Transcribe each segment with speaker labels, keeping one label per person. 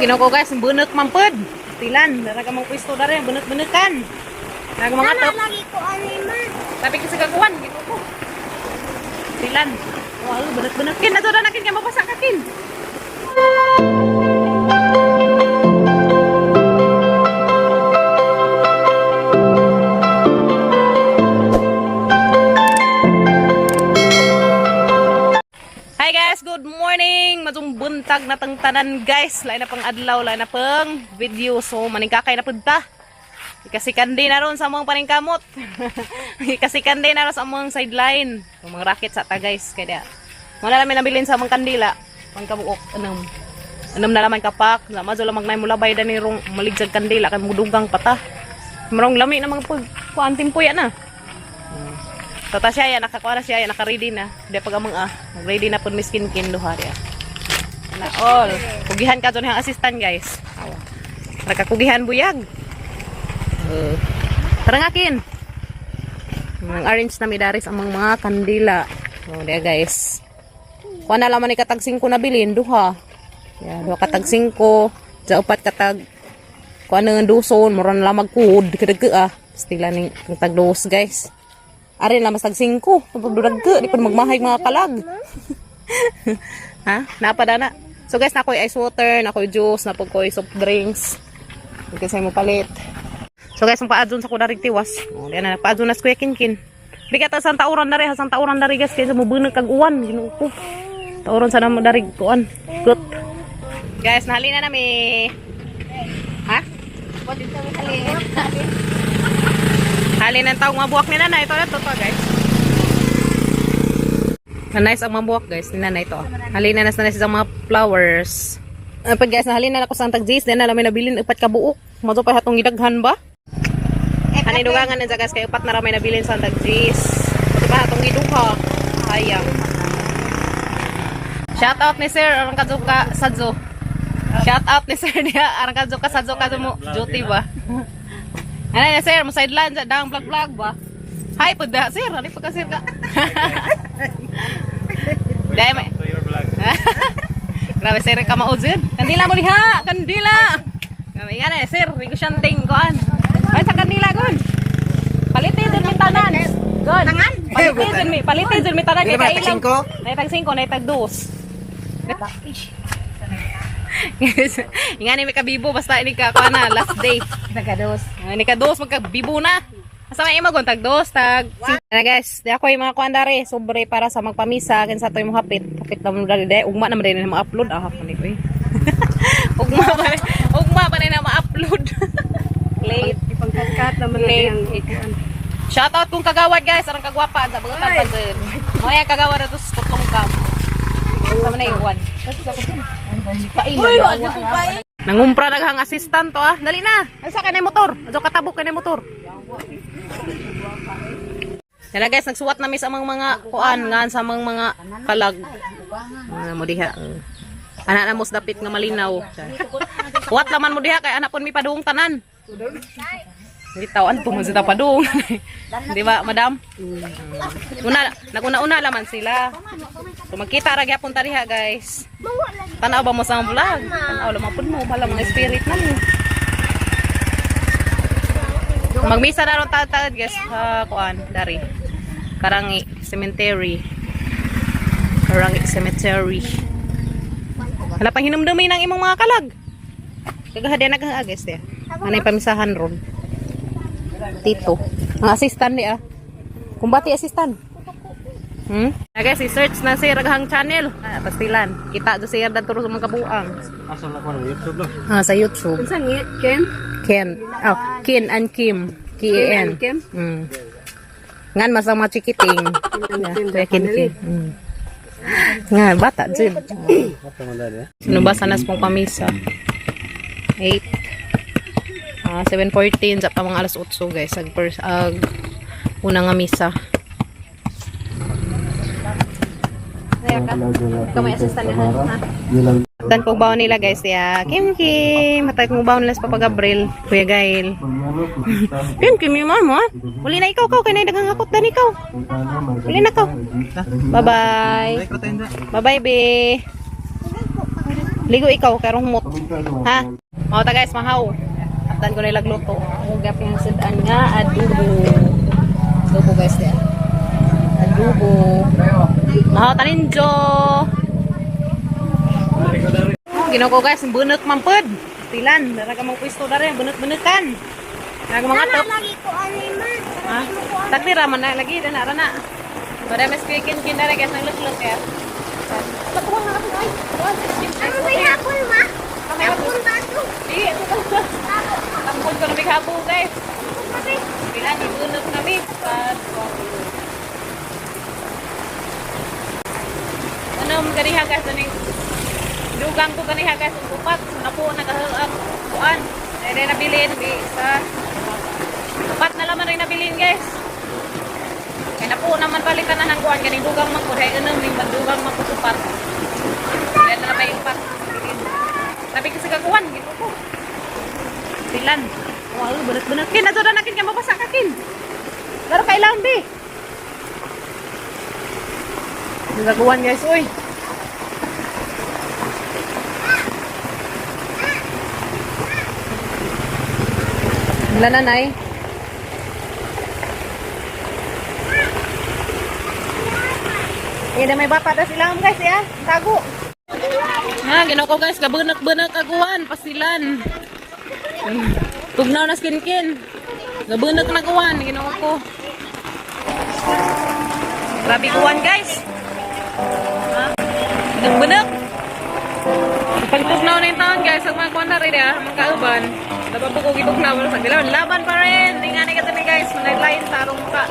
Speaker 1: Ginoo ko guys, bunot man pud. Tilan, dara ka mong pwesto dara, bunot-bunutan. Nag mga top.
Speaker 2: Lagi ko ano man.
Speaker 1: Sabi ko sa kakuan, ginoo ko. Tilan. Wow, bunot-bunot kin ato na kin kay mabasa ka kin. Hi guys, good morning. Matong buntag na tang tanan guys. Lain na pang adlaw, lain na pang video. So maningkakay na pud ta. Ikasikan din na ron sa mga paningkamot. Ikasikan din na ron sa mga sideline. Yung mga racket sa ta guys. Kaya wala namin nabilin sa mga kandila. Pangkabuok. Anam. Anam na laman kapak. Lama zo lamang na mulabay dani rong maligsag kandila. Kay mudugang pata. Marong lami na mga pag kuan timpuya na. Tata siya ya, nakakuha na siya ya, naka-ready na. Di pag amang ah. Nag-ready na pud miskin kin duha diya. Na all. Kugihan ka dyan ang assistant guys. Awa. Nakakugihan buyag. Tara nga kin. Ang arrange na midaris ang mga kandila. Oh, diya guys. Kuha na laman ni katag 5 na bilin duha. Ya, duha katag 5, sa upat katag kuha na nga duson, mura na lang magkuod kadagka ah. Stila ning tag dos guys. Ari lang mas tag 5, pagduragka, di pa magmahay mga kalag. Ha? Napada na. So guys, nakoy ice water, nakoy juice, nakoy koy soft drinks. Kasi mo palit. So guys, ang paadun sa kudarig tiwas. Oh, diyan na nagpaadun na sa Kuya Kinkin. Bigat sa tauran dari, sa tauran dari guys kaysa mo bunag kag uwan, Ginoo ko. Tauran sa namo dari kuan. Good. Guys, nahalina nami. Ha? Halin ang taong mabuwak ni nanay. Ito na to, to guys. Na nice ang mabuwak guys ni nanay ito. Halina na sa nice ang mga flowers. Pag guys, nahalina na ko sa tag-J's. Then na namin nabilin upat ka buok. Mato pa hatong gidaghan ba? Ani dugangan na guys kay upat na ramay nabilin sa tag-J's. Mato pa hatong giduha. Sayang. Shout out ni sir arang kadto ka Sadzo. Shout out ni sir niya arang kadto ka Sadzo kadto mo duty ba? Ano na sir, mo sideline sa dang vlog vlog ba? Hi pud da sir, ano pa ka sir ka? Dai may.
Speaker 3: To your vlog.
Speaker 1: Grabe sir ka maud sir. Kandila mo diha, kandila. Grabe nga na sir, negosyanteng kuan. Ay sa kandila gon. Palite din mi tanan. Gon. Palite din mi, palite din mi tanan kay
Speaker 4: Di ba, tag
Speaker 1: kailang.
Speaker 4: singko?
Speaker 1: Nay tag 5, nay tag 2. Nga ni may kabibo basta ini ka kuan na last day.
Speaker 2: Nagados.
Speaker 1: Ni ka dos magkabibo na. Asa may imo gon tag dos tag. Na guys, di ako yung mga kuan dari sobre para sa magpamisa kin sa toy mo hapit. Hapit na mo dali dai ugma na man din na ma-upload ah hapon ni ko eh. Ugma pa na ma-upload. Late.
Speaker 2: Ipangkat naman
Speaker 1: Late. Shout out kung kagawad guys, arang kagwapa sa mga tapan. Mo yan kagawad na to sa tutong kam. Sa man na iwan.
Speaker 2: Uy, wag ko pa.
Speaker 1: Nangumpra naghang assistant to ah. Dali na. Asa ka na yung motor? Adyo katabok ka na yung motor. Dala guys, nagsuwat na mi sa mga kuan ngan sa mga kalag. Ano mo diha. Ana na mo sa dapit nga malinaw. Wat laman mo diha kay anak pon mi padung tanan. Hindi tawan po mo sila padung. Di ba, madam? Una, naguna-una laman sila. So magkita ra gyapon ta diha, guys. Tanaw ba mo sa ang vlog? Tanaw lamang pud mo, bala mga spirit na ni. Magmisa na ron taad guys sa kuan dari. Karangi Cemetery. Karangi Cemetery. Hala pang hinumdumi ng imong mga kalag. Kagahadi na guys dia. Anay pamisahan ron. Tito. Ang assistant ni ah. Kumbati assistant. Ah, guys, i-search na si Raghang Channel. Ah, pastilan. Kita do siya dadto sa mga kabuang.
Speaker 3: Asa na ko na YouTube lo.
Speaker 1: Ah, sa YouTube.
Speaker 2: Unsa ni Ken?
Speaker 1: Ken. Oh, Ken and Kim. K-E-N.
Speaker 2: Ken and Kim?
Speaker 1: Ngan mas ang mga chikiting. Yeah, Kuya Ken Kim. Nga, bata, Jim.
Speaker 3: Ato man dali.
Speaker 1: Sinubasa na sa pong pamisa. 8. Ah, 7:14 sa pa mga alas 8 guys. Ag, first, ag una nga misa. Ikaw may assistant na, ha? Dan kong baon nila guys ya. Kim Kim, hatay kong baon nila sa Papa Gabriel, Kuya Gail. Kim Kim yung mama. Uli na ikaw kay nay daghang akot dan ikaw. Uli na ikaw. Bye bye. Bye bye be. Ligo ikaw kay humot. Ha? Mao ta guys, mahaw. Aftan ko na ilagluto.
Speaker 2: Ako gaping sudan nga adobo.
Speaker 1: Adobo guys diyan. Adobo. Mahaw tanin jo. Oh, ginoo ko guys, bunot man pud. Tilan, dara ka mang pwesto dara, bunot-bunutan. Dara ka mga top.
Speaker 4: Lagi ko ani man.
Speaker 1: Ha? Tagtira man na lagi dana ra na. Para mas kin kin dara guys nang luklok ya. Patuwang na ako ay. Tuwan sa skin.
Speaker 4: Ano ba hapon ma?
Speaker 1: Kamay
Speaker 4: Hapon ba to?
Speaker 1: Di, tampon ko na may habo guys. Tilan, ibunot kami. Ano mo ganiha guys aning dugang ko ganiha guys ang upat napo nagahuag kuan. Ay rin nabilin di sa upat na laman rin nabilin guys. Kay napo naman balik tanan ang kuan ganing dugang man ko hay unom ning bandugang man ko upat. Kaya na may upat nabilin. Labi kasi kakuan gito ko. Tilan. Wow, bunot-bunot. Kin, ato na nakin kay mabasa ka kin. Laro kay lang bi. Nagaguan guys, oy. Wala na, nay. Eh, na may bata na sila guys, ya. Tago. Ha, ginawa ko guys, kabunak-bunak aguan, pasilan. Tugnaw na skinkin. Gabunak na kuwan, ginawa ko. Grabe kuwan guys. Ha? Bunak-bunak. Pagtugnaw na yung taon guys, ang mga kuwan na rin ah, mga kauban. Laban po ko gitugnaw, sa gilawan. Laban pa rin. Tingnan ka ni guys, managlain sa arong mukha.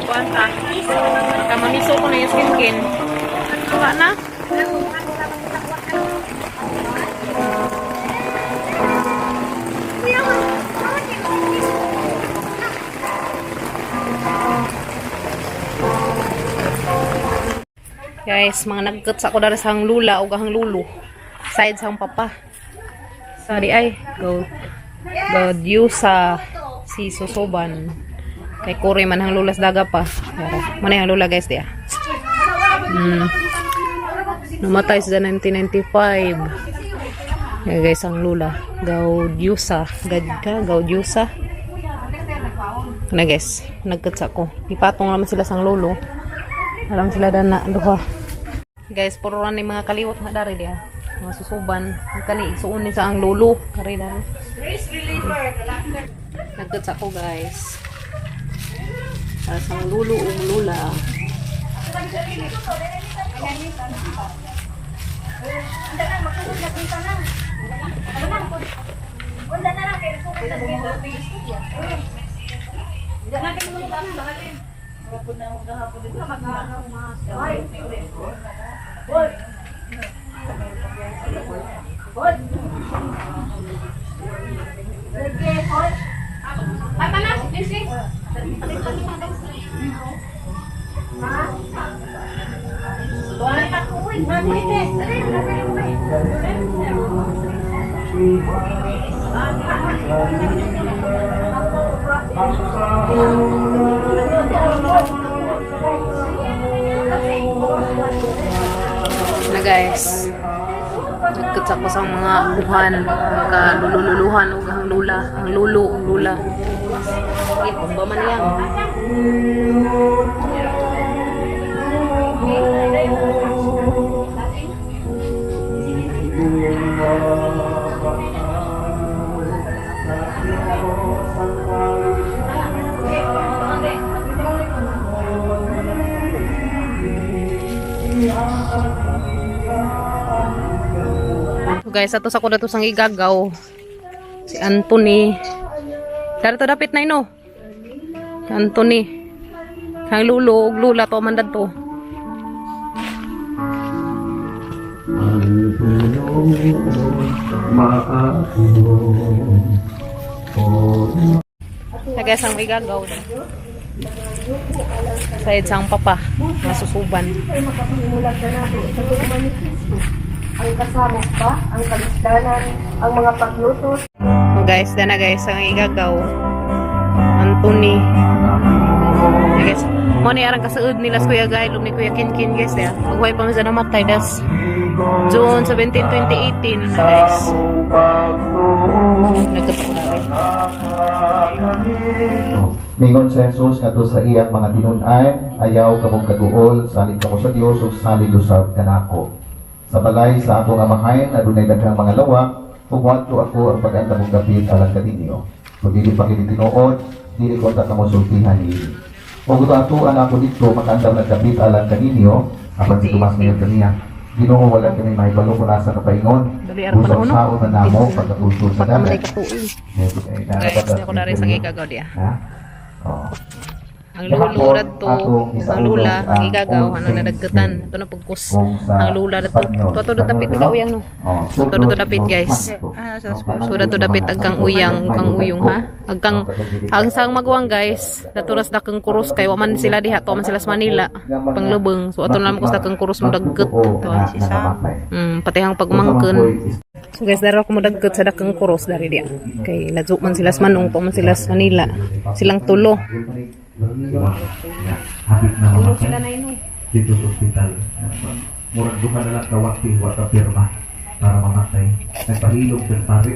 Speaker 1: Kuwan ta. Kamamiso ko na yung skinkin. Wala na. Guys, mga nagkats ako dara sa hang lula o hang lulo. Side sa hang papa. Sorry ay, go. Go sa si Susoban. Kay kuri man hang lulas daga pa. Manay hang lula guys diya. Namatay sa 1995. Yeah, guys, ang lula. Gaudiosa. Gadka, Gaudiosa. Na guys, nagkatsa ko. Ipatong naman sila sang lolo. Alam sila dana duha. Guys, puro ra ni mga kaliwat nga dari diha. Mga susuban. Ang kani isuon ni sa ang lolo. Kari dari. Nagkatsa ko guys. Para sa ang lolo ug lula. Na guys. Nagkatsa ko sa mga buhan, mga lululuhan ug ang lula, ang lulo ug lula. Eh, ba man yan? So guys, ato sa ko dato sang igagaw. Si Anthony. Darito dapit na ino. Si Anthony. Ang lulo ug lula to man dadto. Na guys, ang igagaw. Sa sang papa, masusuban.
Speaker 2: Ay makapangimulat na nato sa tuman ni Kristo. Ang kasamok pa, ang kalisdanan, ang mga paglutos,
Speaker 1: So guys, dana guys, ang igagaw. Anthony. Ay, guys, mo ni arang kasuod nila sa Kuya Guy, ni Kuya Kinkin guys ya. Pagway pa man sa namatay das. June 17, 2018 na, guys. Nagkapit ko na rin.
Speaker 5: Mingon si Jesus ngadto sa iyang mga tinun-an, "Ayaw kamong kaguol, salig kamo sa Dios ug salig usab kanako. Sa balay sa akong Amahan adunay daghang mga lawak, ug moadto ako ang pag-andam og dapit alang kaninyo. Kung dili pa kini tinuod, dili ko unta kamo sultihan niini. Ug kung atuan ako didto makaandam ng dapit alang kaninyo." Apan si Tomas mingon kaniya, "Ginoo, wala kami mahibalo kung asa ka paingon.
Speaker 1: Dali aron
Speaker 5: Busa
Speaker 1: panahon, no?
Speaker 5: unsaon man namo pagkatultol sa
Speaker 1: Patay man
Speaker 5: dagat?"
Speaker 1: katuig.
Speaker 5: Guys,
Speaker 1: Guys, di ako na rin sa gigagaw diya.
Speaker 5: Ha? Oo.
Speaker 1: Ang lulo to, ang lula, ang igagaw, ang nadagkatan. Ito na pagkus. Ang lula to. To to dapit ka uyang, no.
Speaker 5: Oh,
Speaker 1: To to dapit, guys. So dato dapit agkang uyang, kang uyong, ha. Agkang ang sang maguwang, guys, daturas dakang krus kay wa man sila diha, to man sila sa Manila. Panglubong. So ato na lang ko sa dakang krus mo dagket. To. Patihang pagmangkon. So guys, dara ko modagket sa dakang krus dari diya. Kay ladyo man sila sa Manong, to man sila sa Manila. Silang tulo.
Speaker 5: Hapit na
Speaker 1: Tulo
Speaker 5: mamatay
Speaker 1: sila na inoy.
Speaker 5: dito sa ospital. Murag duha na lang kawakti, wa ka pirma para mamatay. Nagpahilog sa pare.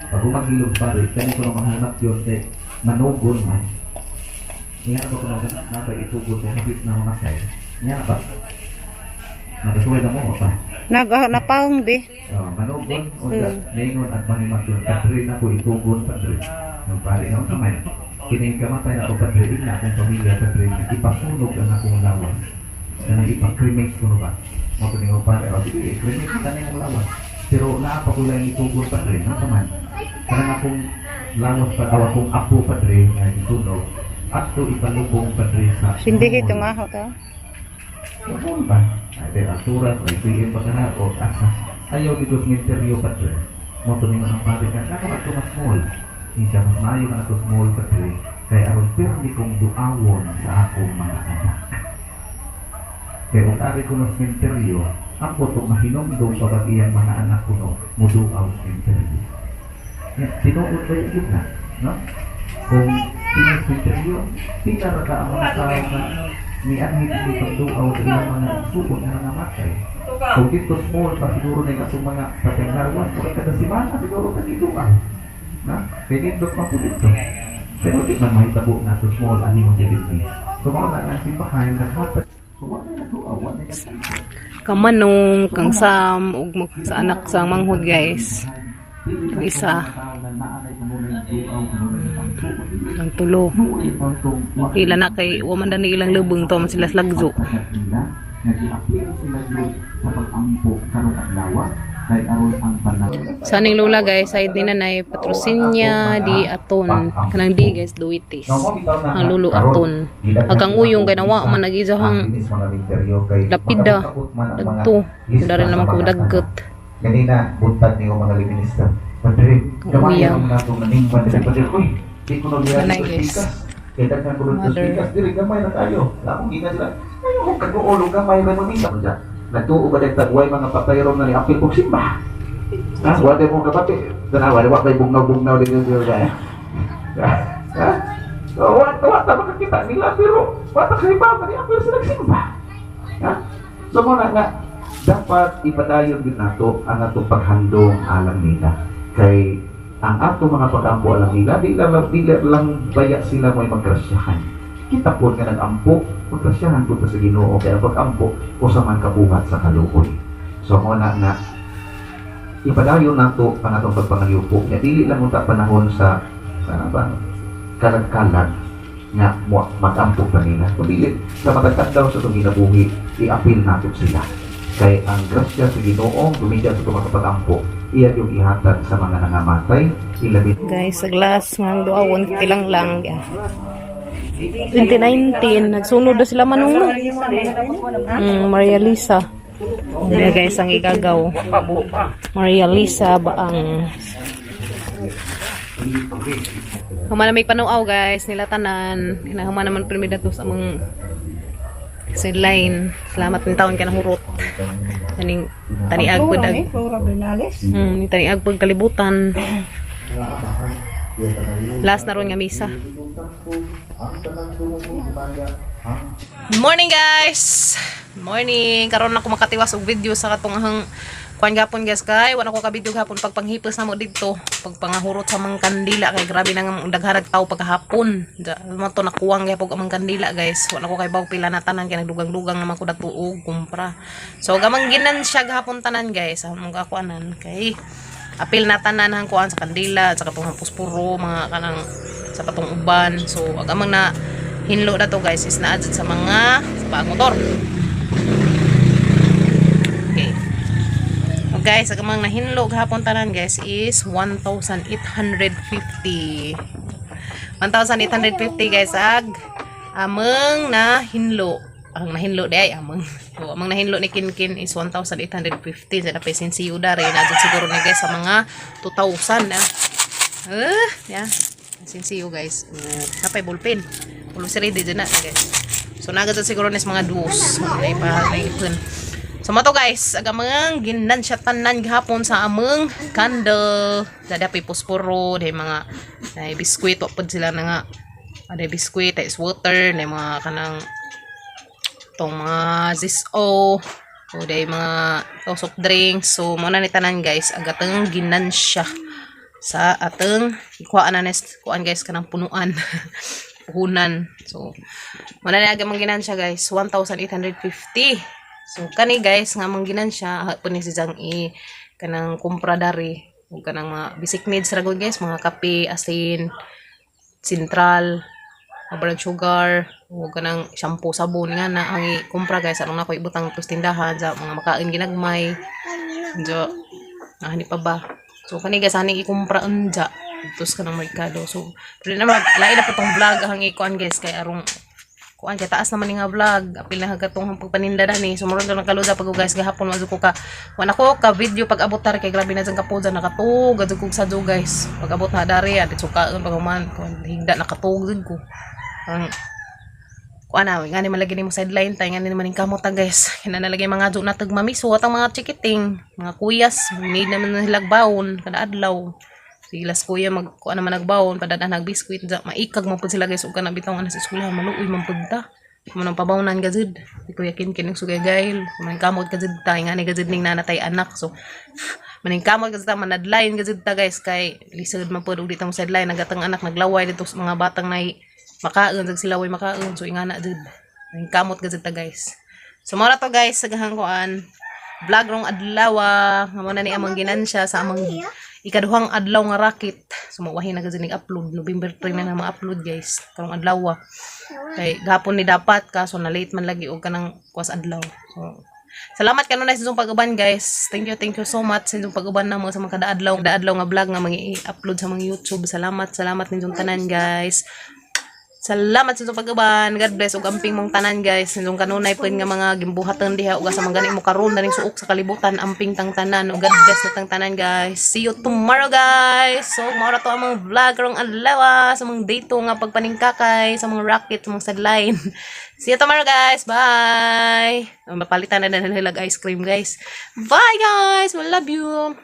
Speaker 5: Pag umaghilog pare, kani ko na mahanap yun kay manugon man. Niya ba ko na ba itugod kay hapit na mamatay? Niya ba? Nakasuway na mo pa.
Speaker 6: Nag napaong di.
Speaker 5: Oh, manugon o ningon at manimatyon, "Padre, na ko itugon, padre." Nung pare na kamay. Kining kamatay na ko, padre, ina akong pamilya, padre, nga ipasunog ang akong lawas. Kanang ipa-cremate ko no ba? Mo to ningon pare, "Oh, sige, cremate ka na imong lawas. Pero naa pa ko lang itugon, padre, no kaman. Kanang akong lawas pa, aw akong apo, padre, nga gisunog. Adto ipalubong, padre, sa
Speaker 6: Sindihi ito nga ho to.
Speaker 5: Tungkol ba? Ay, dahil alturas, o ituin pa ka na, o asa. Ayaw dito sa minteryo, padre. Mo to ningon ang pare ka, naka ba mas small? Hindi siya mas maayo ka na to small, padre. Kaya aron pirmi kong duawon sa akong mga anak. Kaya kung ari ko ng sementeryo, ang po mahinumdum kapag iyang mga anak ko no, muduaw sa sementeryo. Yan, tinuod ba yun na? No? Kung pinasementeryo, pila ra ka ang mga tao na nianhit ni pagduaw sa ilang mga igsuon nga nangamatay. Kung dito small pa siguro na yung atong mga patenglarwan, kung kada simana siguro ka diduaw. Na? Kaya nindot pa po dito. Pero di man mahitabo na to small ani mo dili ni. So mao na ang simbahan naghatag. So wala na duaw, wala na
Speaker 1: Kamanong, kang Sam, ug sa anak sa manghod, guys. Ang isa. Ang tulo. Ila na kay wa man dani ilang lubong to man sila sa lagzo. Sa aning lula, guys, side ni nanay Patrocinia di Aton. Kanang di, guys, Duitis. Ang lulo Aton. Agkang uyong kay nawa man nag-isahang lapida. Dagto. Dari naman ko dagket.
Speaker 5: Kanina, buntag niyo mga minister. Padre, gamay
Speaker 1: Uyang.
Speaker 5: ang nato maningman diri, padre. Uy, di ko nagiyari
Speaker 1: Nanay,
Speaker 5: sa
Speaker 1: guys.
Speaker 5: pikas. Kaya daghan ko sa
Speaker 1: Mother.
Speaker 5: pikas diri gamay na tayo. Akong gina sila. Ay, ako kaguolong gamay ra mo nila. Nagtuo ba dahil tagway mga patay ron na ni apil kong simba? Ha? Wala mo kabati. Danawa, wa kay bugnaw-bugnaw din yung sila. Ha? Ha? So, wa wa ta makakita nila pero wa ta kay ba ni apil sila simba. Ha? So mo na nga dapat ipadayon gyud nato ang atong paghandong alang nila. Kay ang ato mga pag-ampo alang nila, di lang baya sila mo'y maggrasyahan. Kita po nga nag-ampo, maggrasyahan po ta sa Ginoo kay ang pag-ampo usa man kabuhat sa kaluoy. So mo na nga ipadayon nato ang atong pagpangayupo nga dili lang unta panahon sa ano ba kalag-kalag nga mo mag-ampo pa nila kundi sa matag adlaw sa atong kinabuhi, iapil nato sila kay ang grasya sa Ginoo gumikan sa atong mga pag-ampo, iya yung ihatag sa mga nangamatay ilabi
Speaker 1: Guys, sa glass nga ang duawon tilang lang. Yeah. 2019, nagsunod na sila manong, no. Maria Lisa. Hindi, guys, ang igagaw. Maria Lisa ba ang Human na may panuaw, guys, nila tanan. Hinahuman naman primida to sa among sideline. Salamat ng taon ka na hurot. Taning taniag pud ag
Speaker 6: Flora Bernales.
Speaker 1: Taniag pud kalibutan. Last na ron nga misa. Morning, guys! Morning! Karon ako makatiwas og video sa katong ahang kuan gapon, guys, kay wala ko ka video gapon pagpanghipos namo didto, pagpangahurot sa mga kandila, kay grabe na nga ang daghanag tao pagkahapon. Mo to nakuwang gyapon ang mga kandila, guys. Wala ko kay baw pila na tanan kay nagdugang-dugang naman ko dato og kumpra. So gamang ginan siya gahapon tanan, guys, ang mga kuanan kay apil na tanan ang kuan sa kandila sa katong puspuro, mga kanang sa patong uban. So ag amang na hinlo na to, guys, is naa jud sa mga sa paang motor. Okay. So guys, ang amang nahinlo gahapon tanan, guys, is 1,850. 1,850, guys, ag amang nahinlo. Ang nahinlo di ay amang. So, amang nahinlo ni Kinkin is 1,850. Sa napay sinsiyo dari na jud siguro ni, guys, sa mga 2,000 na. Eh, yeah. Sinsiyo, guys. Oh, napay ballpen. Ulo si ready dyan na, guys. So naga jud siguro ni sa mga duos. Ay pa ipon. So mato, guys, ag amang ginansya tanan gihapon sa among candle. Dada pay posporo, dahil mga ay biskwit, wa pud sila na nga. Aday biskwit, ay water, na mga kanang tong mga ziso, o day mga to, soft drinks. So mo na ni tanan, guys, ag atong ginansya sa atong ikuhaan na nes kuan, guys, kanang punuan, puhunan. So mo na ni aga mang ginansya, guys, 1,850. So kani, guys, nga mang ginansya hapon ni si Jang i kanang kumpra dari ug kanang mga basic needs ra gud, guys, mga kape, asin, sentral, brown sugar, o kanang shampoo, sabon nga na ang i-kumpra, guys, anong nako ibutang tos tindahan sa mga makain ginagmay. Diyo, hani pa ba? So kani, guys, hani ikumpra unja tos kanang merkado. So pero na mag lain na po tong vlog ang ikuan, guys, kay arong kuan kay taas naman ni nga vlog, apil na katong pagpaninda na ni. So murag na kaluda pag, guys, gahapon wa ko ka wala ko ka video pag abot tar kay grabe na jang kapoda, nakatug adto kog sadyo, guys. Pag abot na dari adto sukaon pag human kuan higda, nakatug jud ko. Ang kuan na ngani man lagi nimo sideline tay ngani naman ning kamot ta, guys, kina na lagi mga do na tag mamiso atang mga chikiting, mga kuyas, need naman na sila baon kada adlaw. Sige las kuya, mag kuan naman nagbaon padadaan nag biskwit ja maikag man pud sila, guys, ug kana bitaw nga sa eskwelahan maluoy man pud ta mo nang pabawnan gazid si Kuya Kinkin ng sugay gail man kamot gazid ta nga ni gazid ning nanatay anak. So maning kamot gazid ta, manadlain gazid ta, guys, kay lisod man pud og di ta mo sideline nagatang anak naglaway dito sa mga batang nay makaon sag sila way makaon. So ingana jud, maning kamot gazid ta, guys. So mao ra to, guys, sa gahang kuan vlog rong adlaw nga mo na ni among ginansya sa among ikaduhang adlaw nga raket. So mawahin na gazid ning upload November 3 na ma-upload, guys, karong adlaw kay gahapon ni dapat, kaso na late man lagi og kanang kuwas adlaw. So salamat kanunay sa inyong pag-uban, guys. Thank you, thank you so much sa inyong pag-uban namo sa mga kada adlaw, kada adlaw nga vlog nga mga i-upload sa mga YouTube. Salamat, salamat ninyong tanan, guys. Salamat sa inyong pag-uban. God bless ug amping mong tanan, guys. Inyong kanunay pud nga mga gimbuhatan diha ug sa mga gani mo karon daning suok sa kalibutan, amping tang tanan ug God bless na tang tanan, guys. See you tomorrow, guys. So mao ra to ang mga vlog karong adlaw sa mga dito nga pagpaningkakay sa mga raket, sa mga sideline. See you tomorrow, guys. Bye. Mapalitan na na nila ice cream, guys. Bye, guys. We love you.